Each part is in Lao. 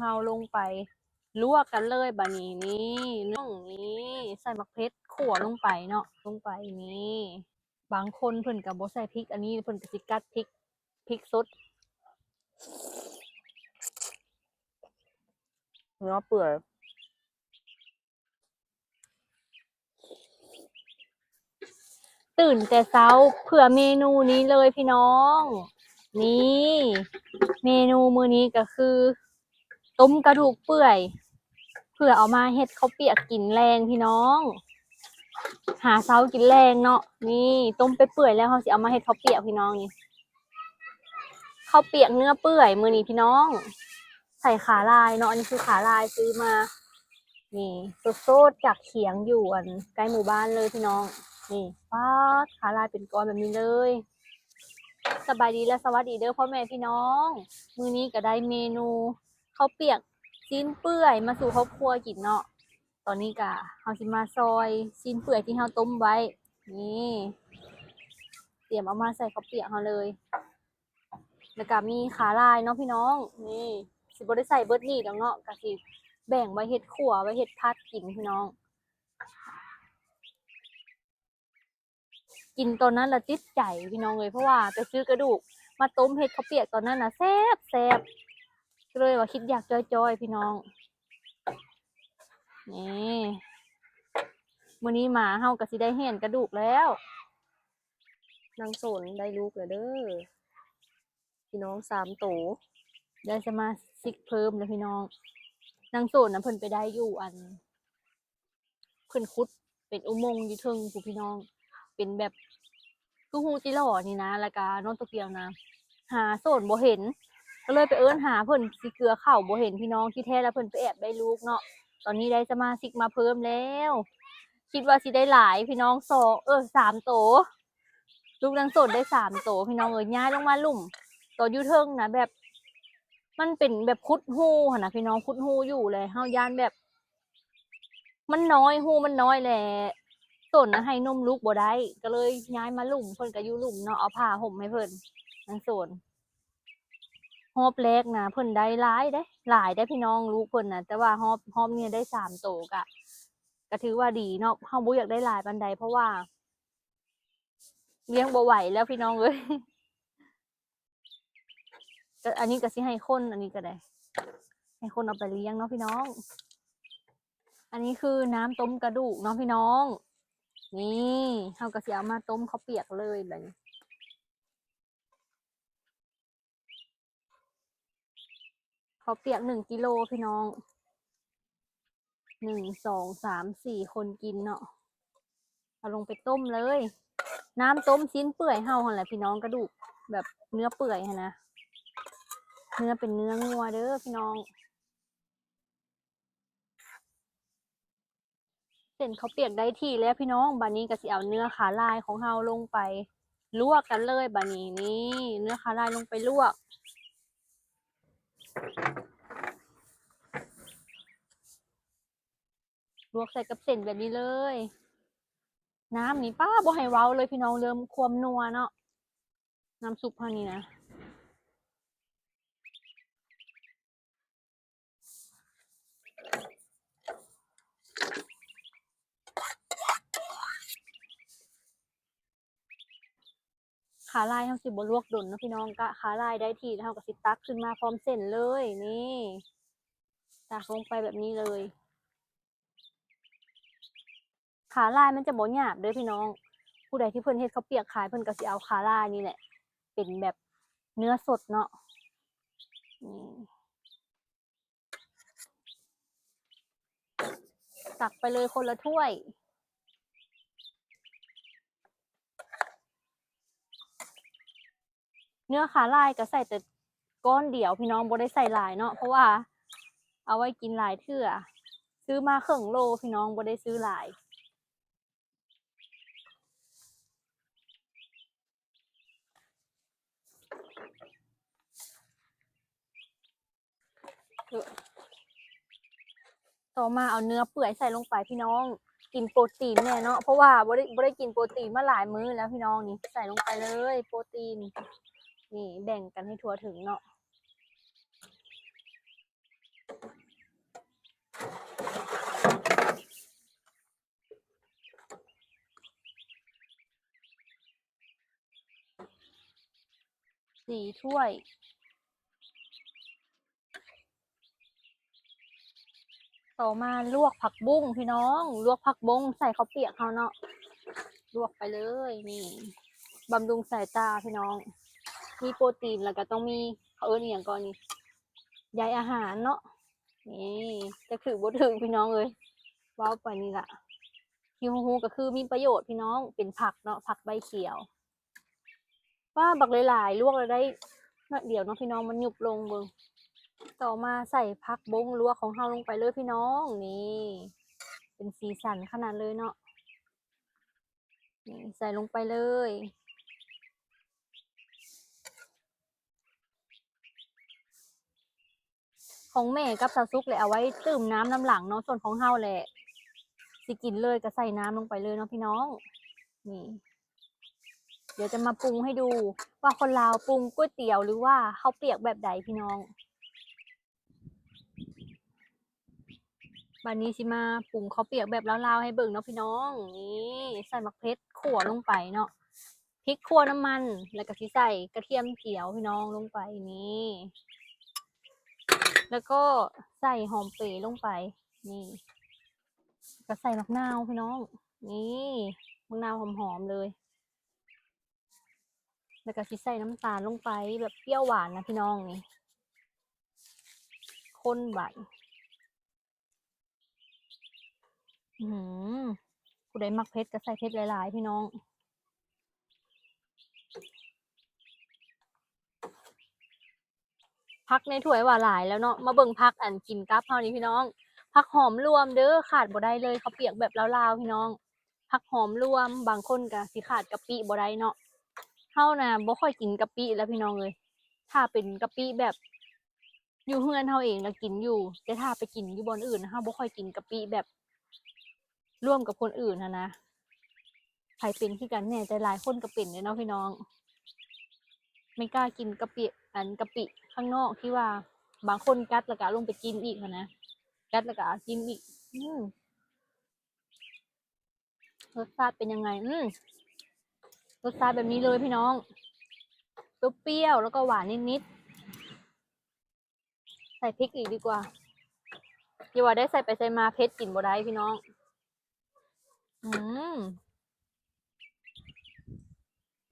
ເຮົາລົງໄປລວກກັນເລີຍບາດນີ້. ນີ້ ນີ້ ໃສ່ໝາກເຜັດຂົ້ວລົງໄປເນາະ ລົງໄປນີ້. ບາງຄົນເພິ່ນກໍບໍ່ໃສ່ພິກ ອັນນີ້ເພິ່ນກໍຊິກັດພິກ ພິກສົດ. ເນື້ອເປື່ອຍ. ຕື່ນແຕ່ເຊົ້າເພື່ອເມນູນີ້ເລີຍພີ່ນ້ອງ. ນີ້ ເມນູມື້ນີ້ກໍຄືຕົ້ມກະດູກເປື່ອຍ ເພື່ອເອົາມາເຮັດເຂົ້າປຽກກິນແລງພີ່ນ້ອງ. ຫາເຊົ້າກິນແລງເນາະ. ນີ້ ຕົ້ມໄປເປື່ອຍແລ້ວ ເຮົາຊິເອົາມາເຮັດເຂົ້າປຽກພີ່ນ້ອງນີ້. ເຂົ້າປຽກເນື້ອເປື່ອຍມື້ນີ້ພີ່ນ້ອງ ໃສ່ຂາລາຍເນາະ. ອັນນີ້ຄືຂາລາຍຊື້ມາ ນີ້ ສົດໆ ຈາກຄຽງຢູ່ອັນໃກ້ໝູ່ບ້ານເລີຍພີ່ນ້ອງ. ນີ້ ປາດ ຂາລາຍເປັນກ້ອນແບບນີ້ເລີຍ. ສະບາຍດີ ແລະ ສະຫວັດດີເດີພໍ່ແມ່ພີ່ນ້ອງ. ມື້ນີ້ກໍໄດ້ເມນູເຂົ້າປຽກຊີ້ນເປື່ອຍມາສູ່ຄອບຄົວກິນເນາະ. ຕອນນີ້ກະເຮົາຊິມາຊອຍຊີ້ນເປື່ອຍທີ່ເຮົາຕົ້ມໄວ້. ນີ້ ຕຽມເອົາມາໃສ່ເຂົ້າປຽກເຮົາເລີຍ. ແລ້ວກະມີຂາລາຍເນາະພີ່ນ້ອງ. ນີ້ ຊິບໍ່ໄດ້ໃສ່ເບິດນີ້ດອກເນາະ ກະຊິແບ່ງໄວ້ເຮັດຂົ້ວ ໄວ້ເຮັດຜັດກິນພີ່ນ້ອງ. ກິນຕອນນັ້ນລະຕິດໃຈພີ່ນ້ອງເອີຍ ເພາະວ່າໄປຊື້ກະດູກມາຕົ້ມເຮັດເຂົ້າປຽກຕອນນັ້ນນະ ແຊບໆ ກໍເລີຍວ່າຄິດຢາກຈ່ອຍໆ ພີ່ນ້ອງ. ນີ້ ມື້ນີ້ມາເຮົາກໍຊິໄດ້ແຫນກະດູກແລ້ວ. ນາງໂສນໄດ້ລູກແລ້ວເດີພີ່ນ້ອງ ສາມໂຕ. ໄດ້ສະມາຊິກເພີ່ມແລ້ວພີ່ນ້ອງ. ນາງໂສນນະເພິ່ນໄປໄດ້ຢູ່ອັນ ເພິ່ນຂຸດເປັນອຸໂມງຢູ່ເທິງພຸ້ນພີ່ນ້ອງ ເປັນແບບຄືຮູຈີຫຼໍນີ້ນະ. ແລ້ວກະນ້ອງໂຕກຽວນະ ຫາໂສນບໍ່ເຫັນ ກໍເລີຍໄປເອີ້ນຫາເພິ່ນ ຊິເກືອເຂົ້າບໍ່ເຫັນພີ່ນ້ອງ. ທີ່ແທ້ລະເພິ່ນໄປແອບໄດ້ລູກເນາະ. ຕອນນີ້ໄດ້ສະມາຊິກມາເພີ່ມແລ້ວ ຄິດວ່າຊິໄດ້ຫຼາຍພີ່ນ້ອງ ສອງ ເອີ ສາມໂຕ. ລູກນາງໂສນໄດ້ສາມໂຕພີ່ນ້ອງເອີຍ. ຍ້າຍລົງມາລຸ່ມ ຕອນຢູ່ເທິງນະ ແບບ ມັນເປັນແບບຂຸດຮູຫັ້ນນະພີ່ນ້ອງ ຂຸດຮູຢູ່ແຫຼະ ເຮົາຢ້ານແບບ ມັນນ້ອຍ ຮູມັນນ້ອຍແຫຼະ ໂສນນະໃຫ້ນົມລູກບໍ່ໄດ້ ກໍເລີຍຍ້າຍມາລຸ່ມ. ເພິ່ນກໍຢູ່ລຸ່ມເນາະ ເອົາຜ້າຫົ່ມໃຫ້ເພິ່ນ ນາງໂສນ. ຮອບແລກນະເພິ່ນໄດ້ຫຼາຍເດ້ ຫຼາຍເດ້ພີ່ນ້ອງ ລູກເພິ່ນນະ. ແຕ່ວ່າຮອບ ຮອບນີ້ໄດ້ສາມໂຕ ກະ ກະຖືວ່າດີເນາະ. ເຮົາບໍ່ຢາກໄດ້ຫຼາຍປານໃດ ເພາະວ່າລ້ຽງບໍ່ໄຫວແລ້ວພີ່ນ້ອງເອີຍ. ກໍອັນນີ້ກໍຊິໃຫ້ຄົນ ອັນນີ້ກໍໄດ້ ໃຫ້ຄົນເອົາໄປລ້ຽງເນາະພີ່ນ້ອງ. ອັນນີ້ຄືນ້ຳຕົ້ມກະດູກເນາະພີ່ນ້ອງ. ນີ້ ເຮົາກໍຊິເອົາມາຕົ້ມເຂົ້າປຽກເລີຍບາດນີ້. ເຂົ້າປຽກໜຶ່ງກິໂລພີ່ນ້ອງ ໜຶ່ງ ສອງ ສາມ ສີ່ຄົນກິນເນາະ. ເອົາລົງໄປຕົ້ມເລີຍ ນ້ຳຕົ້ມຊີ້ນເປື່ອຍເຮົາຫັ້ນແຫຼະພີ່ນ້ອງ ກະດູກແບບເນື້ອເປື່ອຍຫັ້ນນະ ເນື້ອເປັນເນື້ອງົວເດີພີ່ນ້ອງ. ເສັ້ນເຂົ້າປຽກໄດ້ທີ່ແລ້ວພີ່ນ້ອງ ບາດນີ້ກໍຊິເອົາເນື້ອຂາລາຍຂອງເຮົາລົງໄປລວກກັນເລີຍບາດນີ້. ນີ້ ເນື້ອຂາລາຍລົງໄປລວກ ລວກໃສ່ກັບເສັ້ນແບບນີ້ເລີຍ. ນ້ຳນີ້ ປ້າ ບໍ່ໃຫ້ເວົ້າເລີຍພີ່ນ້ອງ ເລື່ອງຄວາມນົວເນາະ ນ້ຳຊຸບເຮົານີ້ນະ. ຂາລາຍເຮົາຊິບໍ່ລວກດົນເນາະພີ່ນ້ອງ ກະຂາລາຍໄດ້ທີ່ແລ້ວ ເຮົາກໍຊິຕັກຂຶ້ນມາພ້ອມເສັ້ນເລີຍ. ນີ້ ຕັກລົງໄປແບບນີ້ເລີຍ. ຂາລາຍມັນຈະບໍ່ຫຍາບເດີພີ່ນ້ອງ ຜູ້ໃດທີ່ເພິ່ນເຮັດເຂົ້າປຽກຂາຍ ເພິ່ນກໍຊິເອົາຂາລາຍນີ້ແຫຼະ ເປັນແບບເນື້ອສົດເນາະ. ນີ້ ຕັກໄປເລີຍຄົນລະຖ້ວຍ. ເນື້ອຂາລາຍກໍໃສ່ແຕ່ກ້ອນດຽວພີ່ນ້ອງ ບໍ່ໄດ້ໃສ່ຫຼາຍເນາະ ເພາະວ່າເອົາໄວ້ກິນຫຼາຍເທື່ອ ຊື້ມາເຄິ່ງໂລພີ່ນ້ອງ ບໍ່ໄດ້ຊື້ຫຼາຍ. ຕໍ່ມາເອົາເນື້ອເປື່ອຍໃສ່ລົງໄປພີ່ນ້ອງ ກິນໂປຣຕີນແດ່ເນາະ ເພາະວ່າບໍ່ໄດ້ ບໍ່ໄດ້ກິນໂປຣຕີນມາຫຼາຍມື້ແລ້ວພີ່ນ້ອງ. ນີ້ ໃສ່ລົງໄປເລີຍໂປຣຕີນ ນີ້ ແບ່ງກັນໃຫ້ທົ່ວເຖິງເນາະ. ສີ່ຖ້ວຍ. ຕໍ່ມາລວກຜັກບຸ້ງພີ່ນ້ອງ, ລວກຜັກບົ້ງໃສ່ເຂົ້າປຽກເຮົາເນາະ, ລວກໄປເລີຍ. ນີ້ ບຳລຸງສາຍຕາພີ່ນ້ອງ, ມີໂປຣຕີນ ແລ້ວກໍຕ້ອງມີ ເຂົາເອີ້ນອີ່ຫຍັງເກາະນີ້ ໃຍອາຫານເນາະ. ນີ້ ຈັກຖືກບໍ່ຖືກພີ່ນ້ອງເອີຍ, ເວົ້າໄປນີ້ລະ ທີ່ຮູ້ໆກໍຄືມີປະໂຫຍດພີ່ນ້ອງ, ເປັນຜັກເນາະ, ຜັກໃບຂຽວ. ປ້າ ບັກຫຼາຍໆ ລວກແລ້ວໄດ້ໜ້ອຍດຽວເນາະພີ່ນ້ອງ, ມັນຍຸບລົງເບິ່ງ. ຕໍ່ມາໃສ່ຜັກບົ້ງລວກຂອງເຮົາລົງໄປເລີຍພີ່ນ້ອງ. ນີ້ ເປັນສີສັນຂະໜາດເລີຍເນາະ. ນີ້ ໃສ່ລົງໄປເລີຍ. ຂອງແມ່ກັບສາວສຸກແຫຼະ ເອົາໄວ້ຕື່ມນ້ຳນຳຫຼັງເນາະ, ສ່ວນຂອງເຮົາແຫຼະ ຊິກິນເລີຍ ກໍໃສ່ນ້ຳລົງໄປເລີຍເນາະພີ່ນ້ອງ. ນີ້ ດຽວຈະມາປຸງໃຫ້ດູວ່າຄົນລາວປຸງກ໋ວຍຕຽວ ຫຼືວ່າເຂົ້າປຽກແບບໃດພີ່ນ້ອງ. ບາດນີ້ຊິມາປຸງເຂົ້າປຽກແບບລາວໆໃຫ້ເບິ່ງເນາະພີ່ນ້ອງ. ນີ້ໃສ່ໝາກເຜັດຂົ້ວລົງໄປເນາະ, ພິກຂົ້ວ, ນ້ຳມັນ, ແລ້ວກໍຊິໃສ່ກະທຽມຂຽວພີ່ນ້ອງລົງໄປນີ້, ແລ້ວກໍໃສ່ຫອມເປລົງໄປນີ້, ກໍໃສ່ໝາກນາວພີ່ນ້ອງ. ນີ້ ໝາກນາວຫອມໆເລີຍ. ແລ້ວກໍຊິໃສ່ນ້ຳຕານລົງໄປແບບປ່ຽວຫວານນະພີ່ນ້ອງນີ້. ຄົນບາດ ອືມ ຜູ້ໃດມັກເຜັດກໍໃສ່ເຜັດຫຼາຍໆພີ່ນ້ອງ. ຜັກໃນຖ້ວຍວ່າຫຼາຍແລ້ວເນາະ, ມາເບິ່ງຜັກອັນກິນກັບເຮົານີ້ພີ່ນ້ອງ. ຜັກຫອມລວມເດີ, ຂາດບໍ່ໄດ້ເລີຍ ເຂົ້າປຽກແບບລາວໆພີ່ນ້ອງ. ຜັກຫອມລວມ, ບາງຄົນກໍຊິຂາດກະປິບໍ່ໄດ້ເນາະ. ເຮົານະບໍ່ຄ່ອຍກິນກະປິແລ້ວພີ່ນ້ອງເອີຍ. ຖ້າເປັນກະປິແບບຢູ່ເຮືອນເຮົາເອງລະກິນຢູ່, ແຕ່ຖ້າໄປກິນຢູ່ບ່ອນອື່ນ ເຮົາບໍ່ຄ່ອຍກິນກະປິແບບ ຮ່ວມກັບຄົນອື່ນຫັ້ນນະ. ໃຜເປັນຄືກັນແດ່? ແຕ່ຫຼາຍຄົນກໍເປັນເດ້ເນາະພີ່ນ້ອງ, ໄມ່ກ້າກິນກະປິ ອັນກະປິຂ້າງນອກ ທີ່ວ່າບາງຄົນກັດແລ້ວກໍເອົາລົງໄປຈິ້ມອີກຫັ້ນນະ, ກັດແລ້ວກໍເອົາຈິ້ມອີກ. ອືມ ລົດຊາດເປັນຍັງໄງ? ອືມ ລົດຊາດແບບນີ້ເລີຍພີ່ນ້ອງ, ປ່ຽວໆ ແລ້ວກໍຫວານນິດໆ. ໃສ່ພິກອີກດີກວ່າ, ຢ່າວ່າໄດ້ໃສ່ໄປໃສ່ມາເຜັດກິນບໍ່ໄດ້ພີ່ນ້ອງ. ອືມ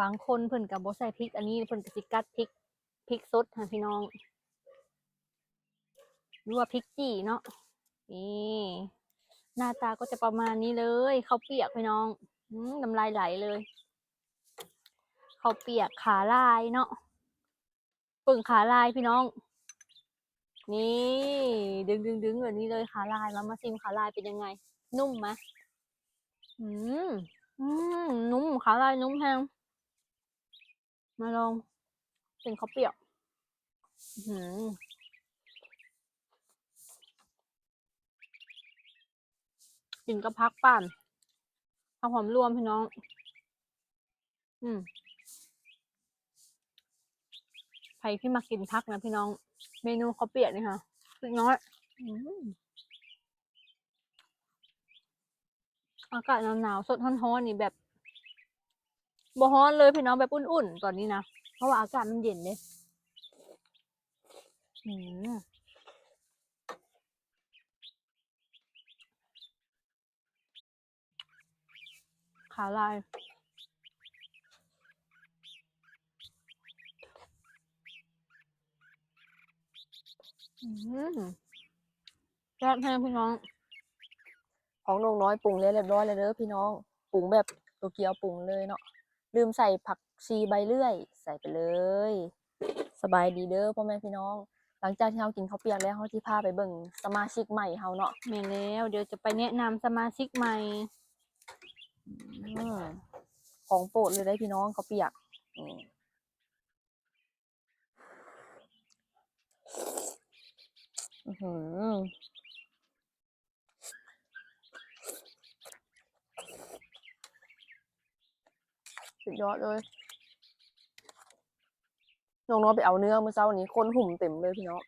ບາງຄົນເພິ່ນກໍບໍ່ໃສ່ພິກ, ອັນນີ້ເພິ່ນກໍຊິກັດພິກ, ພິກສົດໃຫ້ພີ່ນ້ອງ ຫຼືວ່າພິກຈີ່ເນາະ. ນີ້ ໜ້າຕາກໍຈະປະມານນີ້ເລີຍ, ເຂົ້າປຽກພີ່ນ້ອງ. ອືມ ນ້ຳລາຍໄຫຼເລີຍ, ເຂົ້າປຽກຂາລາຍເນາະ. ເບິ່ງຂາລາຍພີ່ນ້ອງ, ນີ້ ດຶງໆໆ ແບບນີ້ເລີຍ ຂາລາຍ. ມາ ມາຊິມຂາລາຍເປັນຍັງໄງ, ນຸ້ມໄໝ? ອືມ ອືມ ນຸ້ມ, ຂາລາຍນຸ້ມແຮງ. ມາລອງເປັນເຂົ້າປຽກ. ອື ກິນກັບຜັກປ່ານ, ຜັກຫອມລວມພີ່ນ້ອງ. ອືມ ໃຜທີ່ມັກກິນຜັກນະພີ່ນ້ອງ, ເມນູເຂົ້າປຽກນີ້ຫາ ສຸດຍອດ. ອືມ ອາກາດໜາວໆ ສົດຮ້ອນໆ ນີ້ແບບ ບໍ່ຮ້ອນເລີຍພີ່ນ້ອງ, ແບບອຸ່ນໆ ຕອນນີ້ນະ, ເພາະວ່າອາກາດມັນເຢັນເດ້. ອືມ ຂາລາຍ. ອືມ ແຊບແຮງພີ່ນ້ອງ. ຂອງນົກນ້ອຍປຸງແລ້ວຮຽບຮ້ອຍແລ້ວເດີພີ່ນ້ອງ, ປຸງແບບໂຕກຽວປຸງເລີຍເນາະ, ລືມໃສ່ຜັກຊີໃບເລື່ອຍ, ໃສ່ໄປເລີຍ. ສະບາຍດີເດີພໍ່ແມ່ພີ່ນ້ອງ, ຫຼັງຈາກທີ່ເຮົາກິນເຂົ້າປຽກແລ້ວ ເຮົາຊິພາໄປເບິ່ງສະມາຊິກໃໝ່ເຮົາເນາະ. ແມ່ນແລ້ວ, ດຽວຈະໄປແນະນຳສະມາຊິກໃໝ່. ອືມ ຂອງໂປດເລີຍເດ້ພີ່ນ້ອງ, ເຂົ້າປຽກ. ນີ້ ອື ສຸດຍອດເລີຍ. ນ້ອງໆ ໄປເອົາເນື້ອມື້ເຊົ້ານີ້, ຄົນຫຸ້ມເຕັມເລີຍພີ່ນ້ອງ.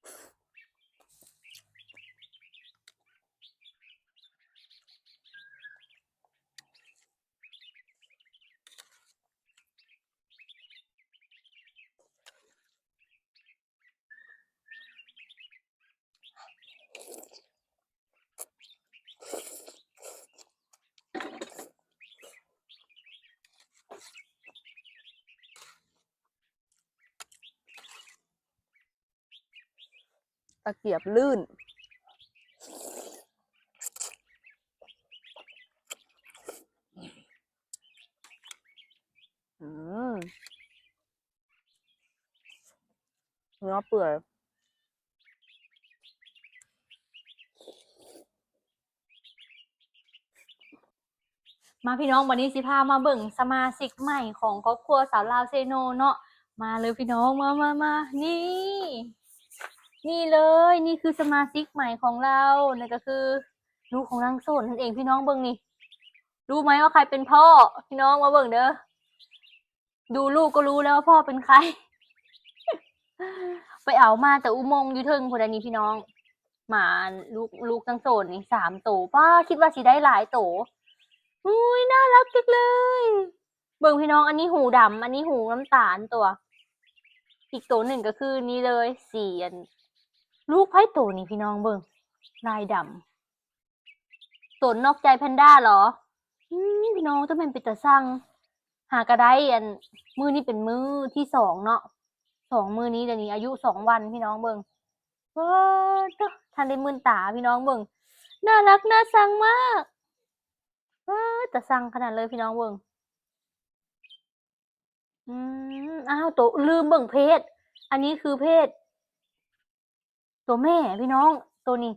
ອ ຕະກຽບລື່ນ. ອືມ ເນື້ອເປື່ອຍ. ມາພີ່ນ້ອງ ບັດນີ້ຊິພາມາເບິ່ງສະມາຊິກໃໝ່ຂອງຄອບຄົວສາວລາວເຊໂນເນາະ. ມາເລີຍພີ່ນ້ອງ ມາ ມາ ມາ ນີ້ ນີ້ເລີຍ ນີ້ຄືສະມາຊິກໃໝ່ຂອງລາວ ນັ້ນກໍຄືລູກຂອງນາງໂສນນັ້ນເອງ. ພີ່ນ້ອງເບິ່ງນີ້ ຮູ້ໄໝວ່າໃຜເປັນພໍ່? ພີ່ນ້ອງມາເບິ່ງເດີ. ດູລູກກໍຮູ້ແລ້ວວ່າພໍ່ເປັນໃຄ. ໄປເອົາມາແຕ່ອຸມົງຢູ່ເທິງພຸ້ນໃດນີ້ພີ່ນ້ອງ. ໝາລູກ ລູກນາງໂສນນີ້ສາມໂຕ. ປ້າ ຄິດວ່າຊິໄດ້ຫຼາຍໂຕ. ອຸ້ຍ ໜ້າລັກຈັກເລີຍ. ເບິ່ງພີ່ນ້ອງ ອັນນີ້ຫູດຳ ອັນນີ້ຫູນ້ຳຕານຕົວະ. ອີກໂຕໜຶ່ງກໍຄືນີ້ເລີຍ ສີອັນ ລູກໃຜໂຕນີ້ພີ່ນ້ອງເບິ່ງ ລາຍດຳ. ຕົນນອກໃຈແພນດ້າເຫລອ? ອືມ ພີ່ນ້ອງ ຈັ່ງແມ່ນເປັນຕາຊ່າງ. ຫາກະໄດ້ອັນ ມື້ນີ້ເປັນມື້ທີສອງເນາະ ສອງມື້ນີ້ ດຽວນີ້ອາຍຸສອງວັນ ພີ່ນ້ອງເບິ່ງ. ເອີ ໂທ້ ທັນໄດ້ມື່ນຕາ ພີ່ນ້ອງເບິ່ງ ໜ້າລັກໜ້າຊັງມາກ. ເອີ ຕາຊ່າງຂະໜາດເລີຍ ພີ່ນ້ອງເບິ່ງ. ອືມ ອ້າວ ໂຕ ລືມເບິ່ງເພດ ອັນນີ້ຄືເພດ ຕົວແມ່ພີ່ນ້ອງ ຕົວນີ້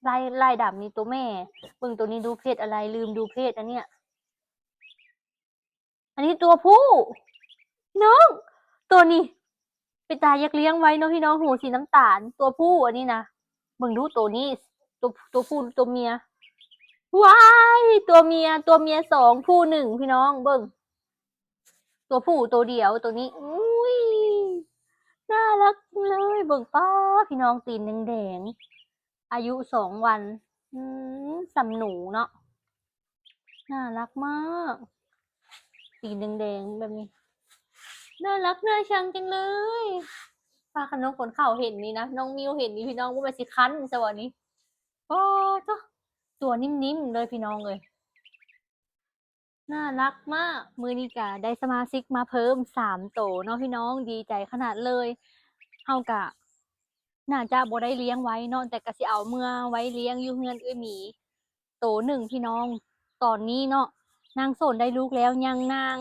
ລາຍ ລາຍດຳນີ້ຕົວແມ່. ເບິ່ງຕົວນີ້ ດູເພດອະໄລ ລືມດູເພດອັນເນີ້ຍ. ອັນນີ້ຕົວຜູ້ນ້ອງ ຕົວນີ້ເປັນຕາຢາກລ້ຽງໄວ້ເນາະພີ່ນ້ອງ ຫູສີນ້ຳຕານ ຕົວຜູ້ອັນນີ້ນະ. ເບິ່ງດູໂຕນີ້ ຕົວ ຕົວຜູ້ຕົວເມຍ. ວ້າຍ ຕົວເມຍ ຕົວເມຍສອງ ຜູ້ໜຶ່ງ ພີ່ນ້ອງເບິ່ງ. ຕົວຜູ້ຕົວດຽວຕົວນີ້ ອຸ້ຍ ໜ້າລັກເລີຍ. ເບິ່ງ ປ້າ ພີ່ນ້ອງ ຕີນແດງໆ ອາຍຸສອງວັນ. ອືມ ສ່ຳໜູເນາະ ໜ້າລັກມາກ ຕີນແດງໆແບບນີ້ ໜ້າລັກໜ້າຊັງຈັງເລີຍ. ປ້າ ຄັນນ້ອງຝົນເຂົ້າເຫັນນີ້ນະ ນ້ອງມິວເຫັນນີ້ ພີ່ນ້ອງ ບໍ່ແມ່ນຊິຄັນຊະບໍ່ນີ້. ໂອ້ ໂທ້ ຕົວນິ້ມໆເລີຍ ພີ່ນ້ອງເອີຍ. ໜ້າລັກມາກ. ມື້ນີ້ກະໄດ້ສະມາຊິກມາເພີ່ມສາມໂຕເນາະພີ່ນ້ອງ ດີໃຈຂະໜາດເລີຍ. ເຮົາກະໜ້າຈະບໍ່ໄດ້ລ້ຽງໄວ້ເນາະ ແຕ່ກະຊິເອົາເມືອໄວ້ລ້ຽງຢູ່ເຮືອນເອື້ອຍໝີໂຕໜຶ່ງພີ່ນ້ອງ. ຕອນນີ້ເນາະ ນາງໂສນໄດ້ລູກແລ້ວ ຍັງນາງ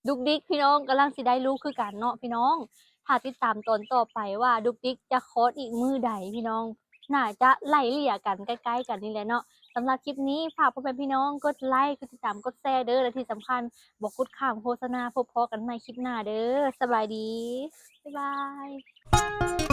ດຸກດິກພີ່ນ້ອງ ກຳລັງຊິໄດ້ລູກຄືກັນເນາະພີ່ນ້ອງ. ຖ້າຕິດຕາມຕອນຕໍ່ໄປວ່າດຸກດິກຈະຄອດອີກມື້ໃດພີ່ນ້ອງ ໜ້າຈະໄລ່ເລ່ຍກັນໃກ້ໆກັນນີ້ແຫຼະເນາະ. ສຳລັບຄລິບນີ້ ຝາກພໍ່ແມ່ພີ່ນ້ອງກົດໄລ ກົດຕິດຕາມ ກົດແຊເດີ ແລະທີ່ສຳຄັນບໍ່ກົດຂ້າມໂຄສະນາ. ພົບພໍ້ກັນໃໝ່ຄລິບໜ້າເດີ. ສະບາຍດີ ບາຍບາຍ.